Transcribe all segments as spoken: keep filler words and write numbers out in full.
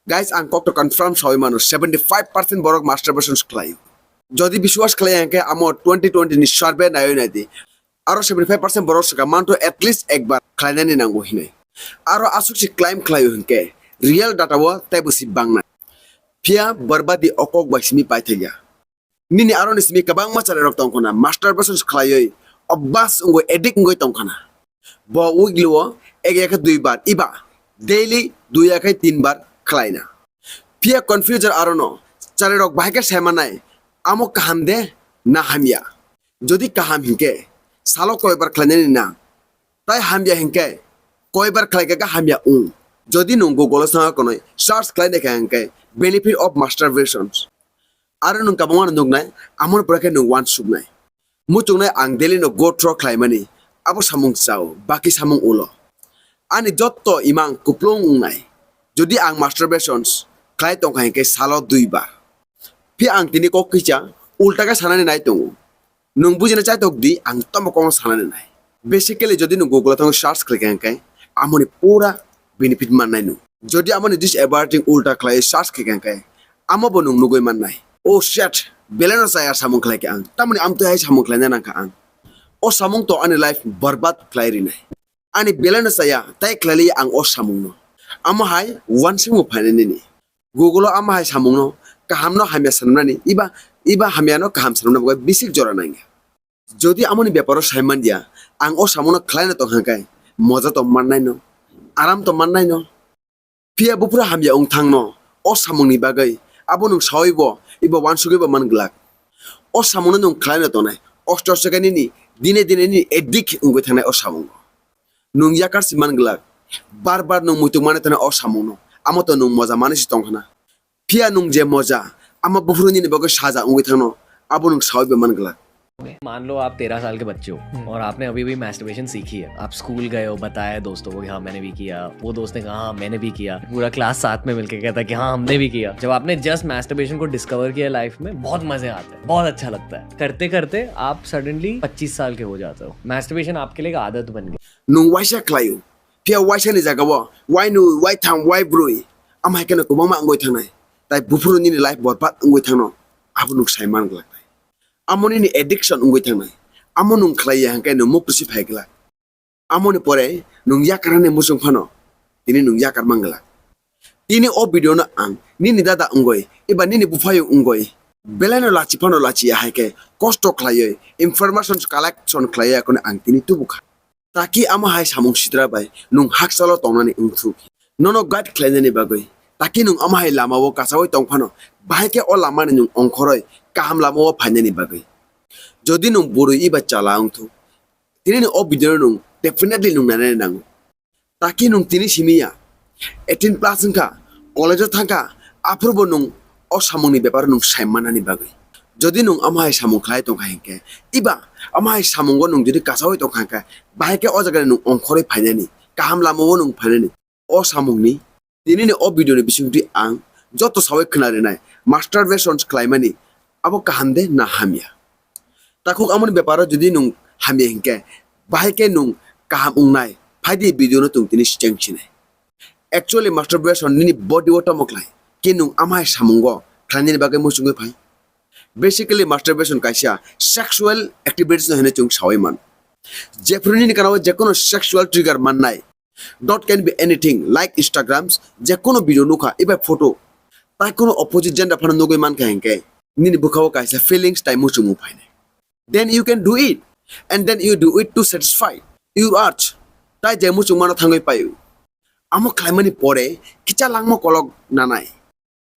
Guys, ang kokto confirm sawi mano, seventy five percent borok masturbation khlaio. Jodi biswas khlai hwnkhe amo twenty twenty ni survey naiwi naidi. Aro seventy five percent borok swkang manto at least ekbar khlainani nango hinwi. Aro aswk se claim khlaio hwnkhe real data o teibo si bangnai. Phiya borbadi o kok bai simi paithakya. Nini aroni simi kwbangma chwrairok tongkhana, masturbation khlaiwi, obas wngwi, addict wngwi tongkhana. Bo weekly o ek ya khe dui bar, iba daily dui ya khe tin bar khlaina. Phiya confuser arono, chwrairok bahai khe saimanai, amo kaham de na hamya? Jodi kaham hinkhe, salo koi bar khlainani na? Tai hamya hinkhe, koi bar khlai khe hamya wng? Jodi nwng Google o sanga konoi search khlai naikha hinkhe, benefit of masturbations. Aro nwng kabangma no nuknai, amoni pore khe nwng uansuknai. Muchungnai ang daily no go through khlaimani, abo samung chao, baki samung ulo. Ani jotto imang kuplung wngnai. Jodi ang masturbations khlai tongkha hinkhe salo dui bar. Phi ang tini kok kisa ulta khe sanani nai tongo. Nwng bujina chaitok di, ang tamo kokno sanani nai. Basically, jodi nwng Google o thangwi search khlaikha hinkhe, amoni pura benefit mannai nwng. Jodi amoni disadvantage ulta khlai search khaikha hinkhe, amo bo nwng nugwi mannai. Oh shit, belai no chaya samung khlaikha ang. Tamoni amtwi hai samung khlaina nangkha ang. O samung to ani life borbad khlai rinai. Ani belai no chaya, tai khlai li ang o samung no. Amo hai uansukmung phainai nini. Google o amo hai samung no kaham no hamya sanmani, iba, iba hamya no kaham sanmani bagwi bisik jora nangya. Jodi amoni beparo sai mandia, ang o samung no khlai no tong kha khe, moja to mannai no, aram to mannai no. Phiya buphuru hamya wng thang no, o samung ni bagwi, abo nwng sawi bo, iba uansugwi bo man glak. O samung no nwng khlai no tongnai, osto osto khe nini, dine dine nini addict wngwi thangnai o samung no. Nwng yakar si man glak. Bar bar nwng muituk mani thanai o samung no. Amo to nwng moja mani si tong khna. Phiya nwng je moja, amo buphuru nini bagwi saja wngwi thangno. Abo nwng sawi be man glak. मान लो आप तेरह साल के बच्चे हो और आपने अभी भी मैस्टरबेशन सीखी है। आप स्कूल गए हो, बताया दोस्तों को कि हाँ मैंने भी किया, वो दोस्त ने कहा हाँ मैंने भी किया, पूरा क्लास साथ में मिलके कहता है कि हाँ हमने भी किया। जब आपने जस्ट मैस्टरबेशन को डिस्कवर किया लाइफ में, बहुत मजे आते हैं, बहुत अच्छा लगता है। करते करते आप सडनली पच्चीस साल के हो जाते हो। मैस्टरबेशन आपके लिए एक आदत बन गई। Nwng waisa khlaio. Phiya waisa ni jaga o wainwi, waitham, waibrwi. Amo hai kheno kwbangma wngwi thangnai. Tai buphuru nini life borbad wngwi thangno. Abo nwng sai man glak tai. Amo nini addiction wngwi thangnai. Amo nwng khlai ya hwnkhe nwng mukhusi phai glak. Amoni pore nwng yakarnani muchung phano tini nwng yakar man glak. Tini o video no ang nini dada wngwi eba nini buphayo wngwi belai no lachi phano lachi ya hai khe kosto khlaiwi information collection khlaiwi akheno ang tini tubu kha. Taki amo hai samung sitra bai nwng hakchalo tongnani wngthuk. Nono guide khlainani bagwi taki nwng amo hai lama o kachawi tong phano bahai khe o lama ni nwng ongkhorwi kaham lama o phainani bagwi. Jodi nwng bwrwi eba chala wngthuk, tini ni o video no nwng definitely nwng nainani nango. Taki nwng tini simi ya, eighteen plus wngkha, college o thangkha, aphuru bo nwng o samung ni bepar o nwng sai manani bagwi. Jodi nwng amo hai samung khlai tongkha hinkhe, eba amo hai samungo nwng jodi kachawi tongkha hinkhe, bahai khe o jaga ni nwng ongkhorwi phainani, kaham lama o nwng phainani. O samung ni tini ni o video ni bisingtwi ang joto sawi khna rinai, masturbations khlaimani abo kaham de na hamya? Takhuk amoni beparo jodi nwng hamya hinkhe, bahai khe nwng kaham wngnai, phaidi video no tong tini cheng sinai. Actually masturbation nini body o tamo khlai, khe nwng amhai samungo khlainani bagwi muchungwi phai? Basically masturbation kaisa sexual activities no hwnwi chwng sawi mano. Jephru nini kanao jekono sexual trigger mannai, that can be anything like Instagrams, jekono video nukha eba photo, tai kono opposite gender phano nugwi mankha hinkhe, nini bwkhao kaisa feelings tai muchungmung phainai. Then you can do it, and then you do it to satisfy your urge. Tai je muchungmano thangwi paio. Amo khlaimani pore kicha langma kolok nanai.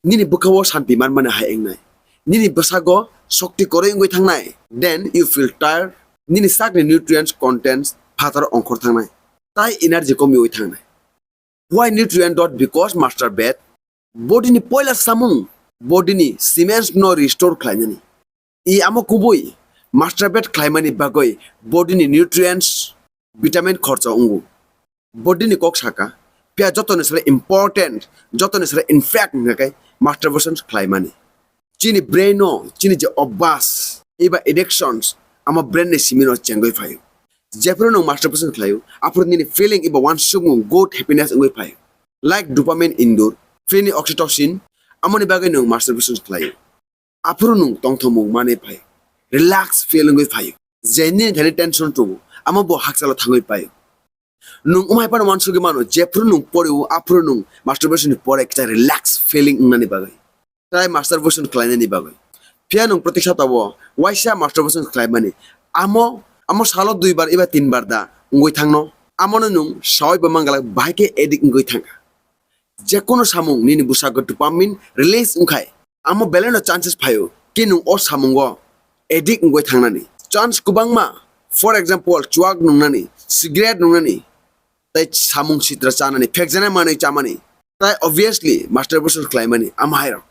Nini bwkhao shanti manmani hai wngnai. Nini bwsago shokti kwrwi wngwi thangnai. Then you feel tired. Nini sakni nutrients contents phataro ongkhor thangnai. Tai energy komiwi thangnai. Why nutrient dot? Because masturbate body ni poila samung, body ni cements no restore khlainani. I amo kubui, masturbate khlaimani bagwi body ni nutrients, vitamin khorcho wngo. Body ni kok saka, phiya jotoni sale important, jotoni sale in fact hwnkhe masturbation khlaimani. Chini brain no, chini je obas, eba addictions, amo brain ni simi no chengwi phaio. Jephru nwng masturbation khlaio, aphuru nini feeling eba uansukmung good happiness wngwi phaio. Like dopamine indur, Phini oxytocin, amoni bagwi nwng masturbation khlaio. Aphuru nwng tongthokmung manwi phaio. Relax feel wngwi phaio. Je nini thani tension tongo, amo bo hakchalo thangwi paio. Nwng umhai phano uansugwi mano, jephuru nwng porio, aphuru nwng masturbation ni pore kisa relax feeling wngnani bagwi. Tei masturbation khlainani bagwi. Phiya nwng protwk saptao waisa masturbation khlaimani. Amo, amo salo duibar eba tinbar da wngwi thangno. Amono nwng sawi bo manglak bahai khe addict wngwi thangkha. Jekono samung nini bwsakgo dopamine release wngkhai, amo belaino chances phaio khe nwng o samungo addict wngwi thangnani. Chance kwbangma, for example, chuak nungnani, cigarette nungnani, tei samung sitra chanani, phekjanai manwi chamani, tei obviously masturbation khlaimani, amo hairok.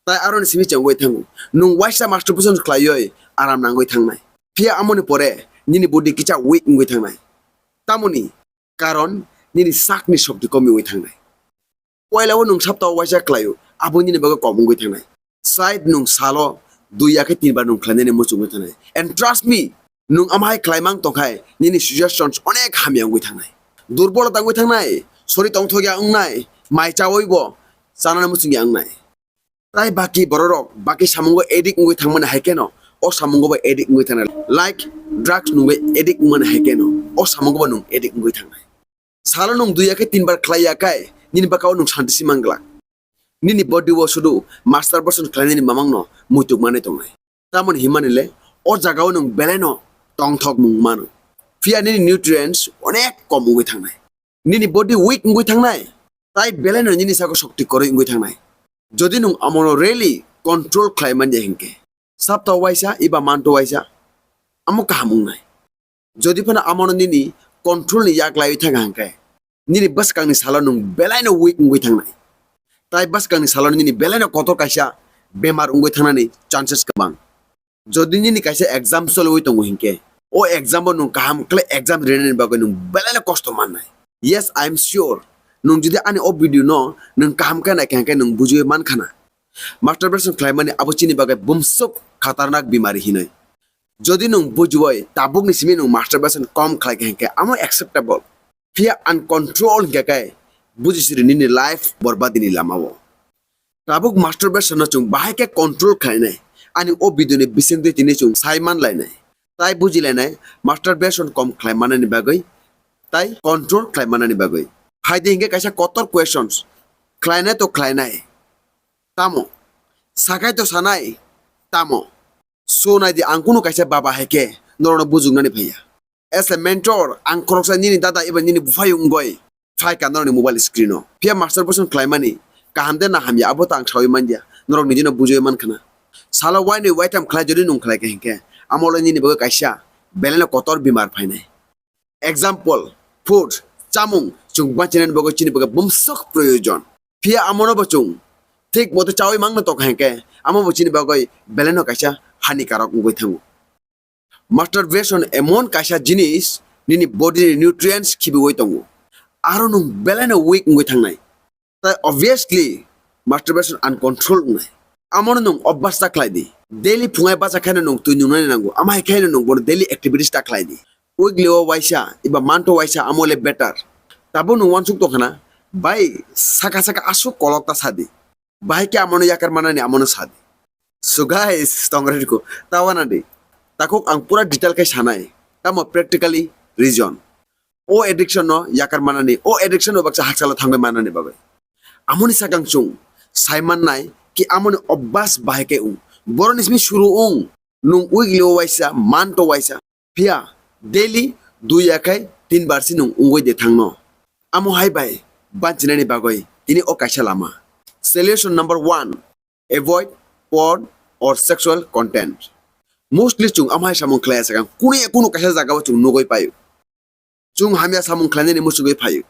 Tei aroni simi chengwi thango, nwng waisa masturbation khlaiwi aram nangwi thangnai. Phiya amoni pore nini body kicha weak wngwi thangnai. Tamoni karon nini sakni shokti komiwi thangnai. Poilao nwng saptao waisa khlaio, abo nini bagwi kom wngwi thangnai. Side nwng salo dui ya khe tin bar nwng khlainani muchungwi thangnai. And trust me, nwng amhai khlaimang tongkhai nini suggestions onek hamya wngwi thangnai. Durbol tangwi thangnai, sori tongthokya wngnai, mai chawi bo chanani muchungya wngnai. Tai baki bororok baki samungo addict wngwi thangmani hai kheno o samungo bo addict wngwi thangnai. Like drugs nwngwi addict wngmani hai kheno o samungo bo nwng addict wngwi thangnai. Salo nwng dui ya khe tin bar khlai ya khai nini bwkhao nwng santi si manglak. Nini body o sudu masturbation khlainani mamangno muituk manwi tongnai. Tamoni hinmani le o jagao nwng belaino tongthokmung mano. Phiya nini nutrients onek kom wngwi thangnai. Nini body weak wngwi thangnai. Tai belaino nini sago shokti kwrwi wngwi thangnai. Jodi nwng amono really control khlai manya hinkhe, sapta waisa eba manto waisa amo kaham wngnai. Jodi phano amono nini control ni yak laiwi thangkha hinkhe, nini bwskangni salo nwng belaino weak wngwi thangnai. Tai bwskangni salo nini belaino kotor kaisa bemar wngwi thangnani chances kwbang. Jodi nini kaisa exam choliwi tongo hinkhe, o exam o nwng kaham khlai exam rinani bagwi nwng belaino kosto mannai. Yes, I am sure. Nwng jodi ani o video no nwng kaham khe naikha hinkhe nwng bujiwi mankhana. Masturbation khlaimani abo chini bagwi bumswk khatarnak bimari hinwi. Jodi nwng bujiwi tabukni simi nwng masturbation kom khlaikha hinkhe amo acceptable. Phiya uncontrol hinkhe khe bujisiri nini life borbadini lamao. Tabuk masturbation no chwng bahai khe control khlainai. Ani o video ni bisingtwi tini chwng sai manlainai. Tai bujilainai masturbation kom khlai manani bagwi tai control khlai manani bagwi. Phaidi hinkhe kaisa kotor questions. Khlainai to khlainai. Tamo? Sakai to sanai. Tamo? So naidi ang kunu kaisa baba hai khe norokno bujuknani phaiya. As a mentor, ang khoroksa nini dada eba nini buphayung wngwi phaikha norokni mobile screen o. Phiya masturbation khlaimani kaham de na hamya abo ta ang sawi manliya, norok nijino bujiwi mankhana. Salo wainwi waitham khlai jodi nwng khlaikha hinkhe, amo le nini bagwi kaisa belaino kotor bimar phainai. Example, food, chamung, chwng bachinani bagwi chini bagwi bumswk proyojon. Phiya amono bo chwng thik mote chawi mangno tongkha hinkhe, amo bo chini bagwi belaino kaisa hanikarok wngwi thango. Masturbation emon kaisa jinis nini body ni nutrients khibiwi tongo. Aro nwng belaino weak wngwi thangnai. Tai obviously masturbation uncontrol wngnai. Amono nwng obhas ta khlai di. Daily phungai bacha khaino nwng twi nungnani nango. Ama hai khaino nwng bono daily activities ta khlai di. Weekly o waisa eba month o waisa amo le better. Tabuk nwng uansuk tongkhana, bai saka saka aswk kolok ta sadi. Bahai khe amono yakar manani amono sadi. So guys, tongrai rwkho, ta wana di. Takhuk ang pura detail khe sanai. Tamo practically reason. O addiction no yakar manani, o addiction no baksa hakchalo thangwi manani bagwi. Amoni sakang chwng sai mannai ki amoni obhas bahai khe wng. Boroni simi suru wng. Nwng weekly o waisa, month o waisa. Phiya daily dui ya khai tin bar si nwng wngwi de thangno. Amo hai bai banchinani bagwi tini o kaisa lama. Solution number one, avoid porn or sexual content. Mostly chwng amo hai samung khlaiya sakang kunu ya kunu kaisa jagao chwng nugwi paio. Chwng hamya samung khlainani muchungwi phaio.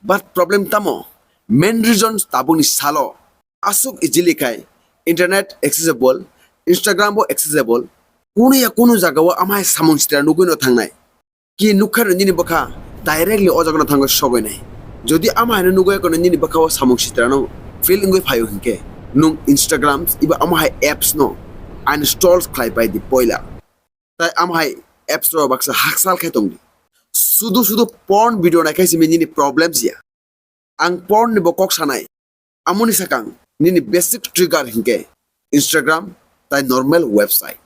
But problem tamo? Main reason tabukni salo aswk easily khai internet accessible, Instagram bo accessible, kunu ya kunu jagao amo hai samung sitra nugwi no thangnai. Ki nukha no nini bwkha directly o jaga no thangwi sogwi nai. Jodi amo hai no nugwi kono nini bwkha o samung sitra no feel wngwi phaio hinkhe, nwng Instagram eba amo hai apps no uninstall khlai pai di poila. Tai amo hai apps rok baksa haksal khai tong di. Sudu sudu porn video nai khai simi nini problems ya. Ang porn ni bo kok sanai. Amoni sakang nini basic trigger hinkhe Instagram tai normal website.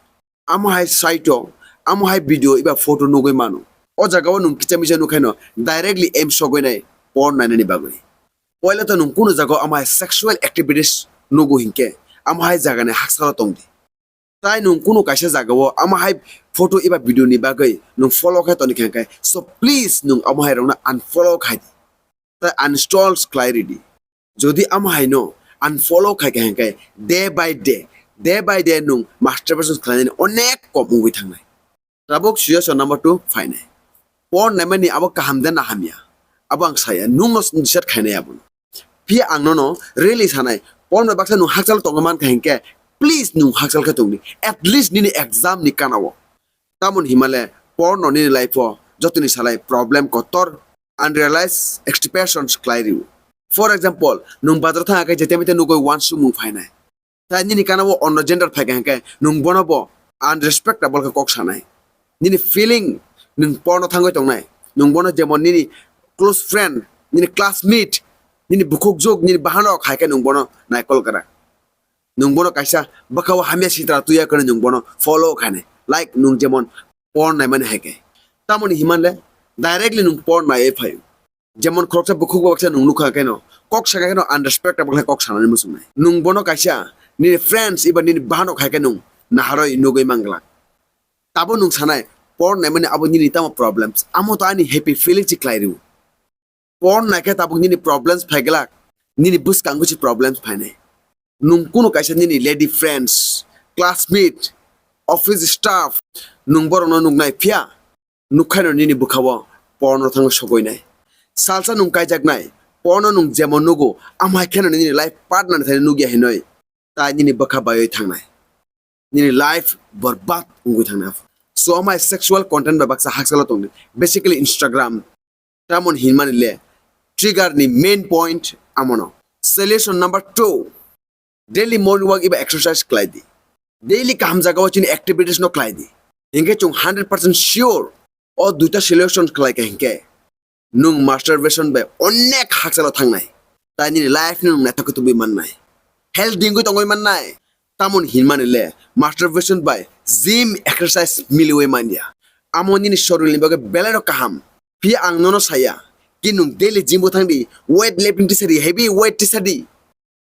Amo hai site o, amo hai video iba photo nugui mano. O jaga o nung kicha misa nukhaino directly aim sogui nai porn nainani bagwi. Poila to nung kunu jaga o amo hai sexual activities nugu hinkhe amo hai jaga ni haksalo tongdi. Tai nung kunu kaisa jaga o amo hai photo iba video ni bagwi nung follow khai toni kha hinkhe, so please nung amo hai rokno unfollow khai di. Tai uninstall khlai ridi. Jodi amo haino unfollow khai kha hinkhe day by day, day by day nung masturbation khlainani onek kom wngwi thangnai. Tabuk suggestion number two phainai. Porn naimani abo kaham de na hamya? Abo ang saya, nungno decide khainai abono. Phiya ang nono really sanai, porn bai baksa nung hakchal tongwi mankha hinkhe, please nung hakchal khe tongdi. At least nini exam ni kana o. Tamoni himale porn no nini life o jotoni salai problem kotor, unrealized expectations khlai rio. For example, nung bazar thang khe jete mete nugui wansukmung phainai. Tai nini kana o onno gender phai kha hinkhe nung bono bo unrespectable khe kok sanai. Nini feeling nung porno thangwi tongnai. Nung bono jemon nini close friend, nini classmate, nini bukhuk juk, nini bahanok hai khe nung bono naikol gra. Nung bono kaisa bwkha o hamya sitra tuya khe nung bono follow khainai. Like nung jemon porn naimani hai khe. Tamoni himanle directly nung porn naiwi phaio. Jemon khoroksa bukhuk baksa nung nukha khe no, kok saka khe no unrespectable khe kok sanani muchungnai. Nung bono kaisa nini friends eba nini bahanok hai khe nung naharoi nugui manglak. Tabo nung sanai, porn naimani abo nini tamo problems. Amo to ani happy feeling si khlai rio. Porn naikhe tabuk nini problems phaiglak, nini bwskango si problems phainai. Nung kunu kaisa nini lady friends, classmate, office staff, nung borokno nuknai phiya, nukhaino nini bwkhao porno thangwi sokoinai. Salsa nung kaijaknai, porno nung jemon nugo, amo hai kheno nini life partner ni thani nukya hinoi, tai nini bwkha baiwi thangnai. Nini life borbad wngwi thangnai. So, amo hai sexual content bai baksa hakchalo tongdi, basically Instagram. Tamoni hinmani le trigger ni main point amono. Solution number two, daily morning walk eba exercise khlai di. Daily kaham jaga o chini activities no khlai di. Hinkhe chwng hundred percent sure o duita solution khlai kha hinkhe nung masturbation bai onek hakchalo thangnai. Tai nini life ni nung naithok khe tubui mannai. Healthy wngwi tongwi mannai. Tamoni hinmani le masturbation bai gym exercise miliwi manya. Amo nini sorilni bagwi belaino kaham. Phiya ang nono saya, ki nung daily gym o thang di, weight lifting tisa di, heavy weight tisa di.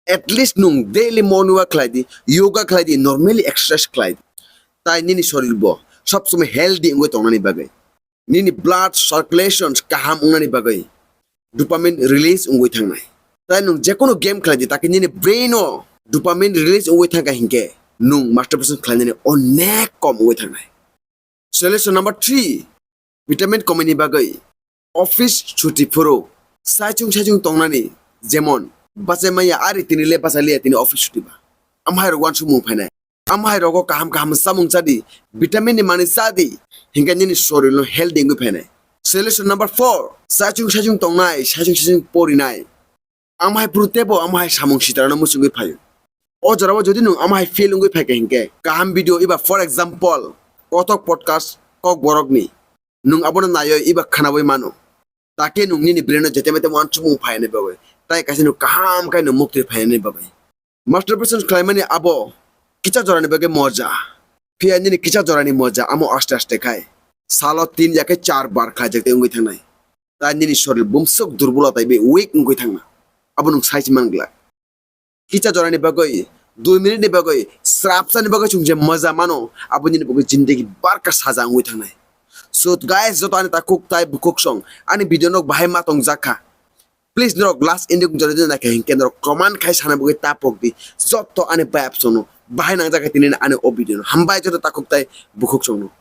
At least nung daily morning walk khlai di, yoga khlai di, normally exercise khlai di. Tai nini sorir bo sob somoi healthy wngwi tongnani bagwi, nini blood circulation kaham wngnani bagwi dopamine release wngwi thangnai. Tai nung jekono game khlai di, takhe nini brain o dopamine release wngwi thangkha hinkhe nung masturbation khlainani onek kom wngwi thangnai. Solution number three, vitamin komini bagwi office chuti phuru saichung saichung tongnani, jemon bachai maya ari tini le bachai liya tini office chuti ba, amhai rok wansukmung phainai. Amhai rogo kaham kaham samung chadi, vitamin ni manwi chadi, hinkhe nini sorilno healthy wngwi phainai. Solution number four, saichung saichung tongnai, saichung saichung porinai. Amhai phuru tebo amhai samung sitarano muchungwi phaio. O jorao jodi nung amhai fail wngwi phaikha hinkhe, kaham video eba, for example, kothok podcast kok borokni, nung abono naiwi eba khnawi mano. Takhe nung nini brain o jete mete wansukmung phainani bagwi, tai kaisa nung kaham khe nung mukti phainani bagwi. Masturbation khlaimani abo kicha jorani bagwi moja. Phiya nini kicha jorani moja amo aste aste khai salo tin ya khe char bar khlaijak tei wngwi thangnai. Tai nini sorir bumswk durbolo taibi weak wngwi thangna. Abo nung sai si manglak. Kicha jorani bagwi, dui minute ni bagwi, srapsani bagwi chwng je moja mano, abo nini bagwi jindagi barka saja wngwi thangnai. So guys, joto ani takhuk tai bukhuk song ani video no bahai ma tong jakha. Please norok last ending jora jora naikha hinkhe norok comment khai sana bagwi ta pok di. Joto ani bayap sono bahai nang jakha tini ani o video no. Hambai joto takhuk tai bukhuk song no.